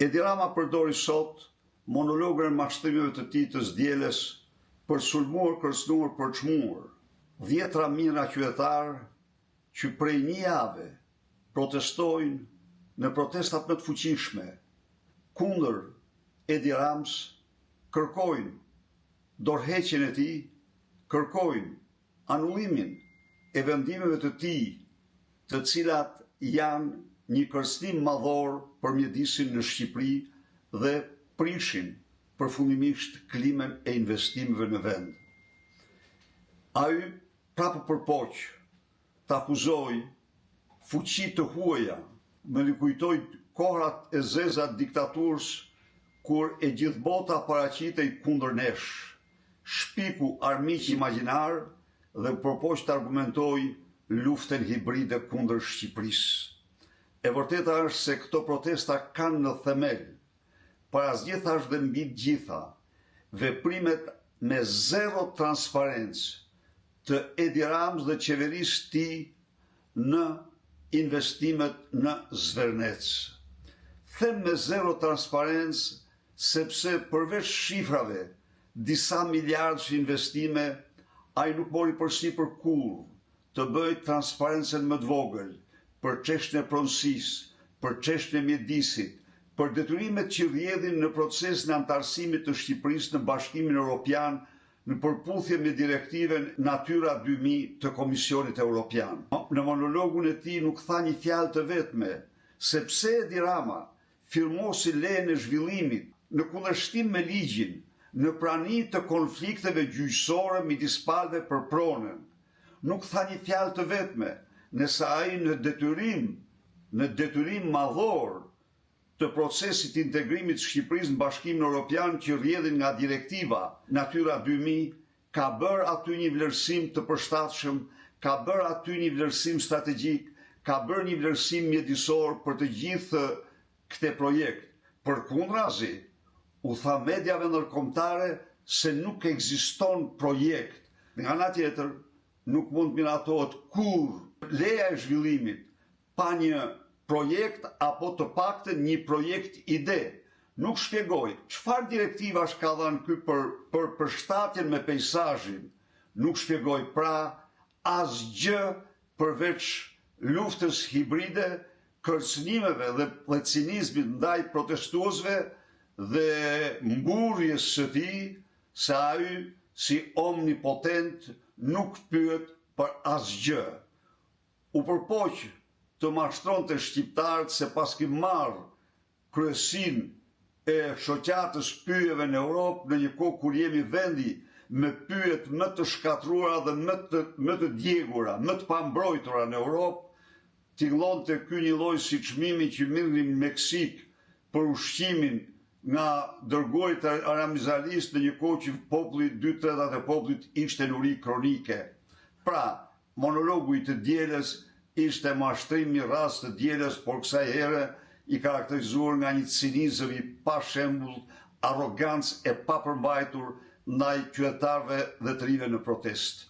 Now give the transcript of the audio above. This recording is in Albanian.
Edi Rama përdori sot monologun e mashtrimeve të tij të së dielës për të sulmuar, kërcënuar, përçmuar dhjetëra mijëra qytetarë që prej një jave protestojnë në protestat më të fuqishme kundër Edi Ramës, kërkojnë dorëheqjen e tij, kërkojnë anullimin e vendimeve të tij të cilat janë një kërcënim madhor për mjedisin në Shqipëri dhe prishin përfundimisht klimën e investimeve në vend. Ai prapë u përpoq të akuzojë fuqi të huaja, më rikujtoi kohërat e zeza të diktaturës kur e gjithë bota paraqitej kundër nesh. Shpiku armiq imagjinarë dhe u përpoq të argumentojë luftën hibride kundër Shqipërisë. E vërteta është se këto protesta kanë në themel, para së gjithash dhe mbi të gjitha, veprimet me zero transparencë të Edi Ramës dhe qeverisë së tij në investimet në Zvernec. Them me zero transparencë sepse përveç shifrave disa miliardësh investime, ai nuk mori përsipër kurrë të bëjë transparencën më të vogël për çështjen e pronësisë, për çështjen e mjedisit, për detyrimet që rrjedhin në procesin e anëtarësimit të Shqipërisë në Bashkimin Europian në përputhje me direktivën Natyra 2000 të Komisionit Europian. Në monologun e tij nuk tha një fjalë të vetme se pse Edi Rama firmosi lejen e zhvillimit në kundërshtim me ligjin, në prani të konflikteve gjyqësore midis palëve për pronën. Nuk tha një fjalë të vetme nëse ai në detyrim në detyrim madhor të procesit të integrimit të Shqipërisë në Bashkimin Europian që rrjedhin nga direktiva Natyra 2000 ka bërë aty një vlerësim të përshtatshëm, ka bërë aty një vlerësim strategjik, ka bërë një vlerësim mjedisor për të gjithë këtë projekt. Përkundrazi, u tha mediave ndërkombëtare se nuk ekziston projekt. Nga ana tjetër, nuk mund të miratohet kurrë leja e zhvillimit pa një projekt apo të paktën një projekt ide. Nuk shpjegoi çfarë direktivash ka dhënë ky për për përshtatjen me peisazhin, nuk shpjegoi pra asgjë përveç luftës hibride, kërcënimeve dhe dhe cinizmit ndaj protestuesve dhe mburrjes së tij se ai si omnipotent nuk pyet për asgjë. U përpoq të mashtronte shqiptarët se paski marrë kryesinë e Shoqatës Pyjeve në Europë në një kohë kur jemi vendi me pyjet më të shkatërruara dhe më të më të djegura, më të pambrojtura në Europë, tingëllonte ky njëlloj si çmimi që merrnin në Meksikë për ushqimin nga dërguarit e Ramiz Alisë në një kohë që populli, dy tretat e popullit ishte në uri kronike. Pra, Monologu i të dielës ishte mashtrim i radhës të dielës, por kësaj here i karakterizuar nga një cinizëm i pashembullt, arrogancë e papërmbajtur ndaj qytetarëve dhe të rinjve në protestë.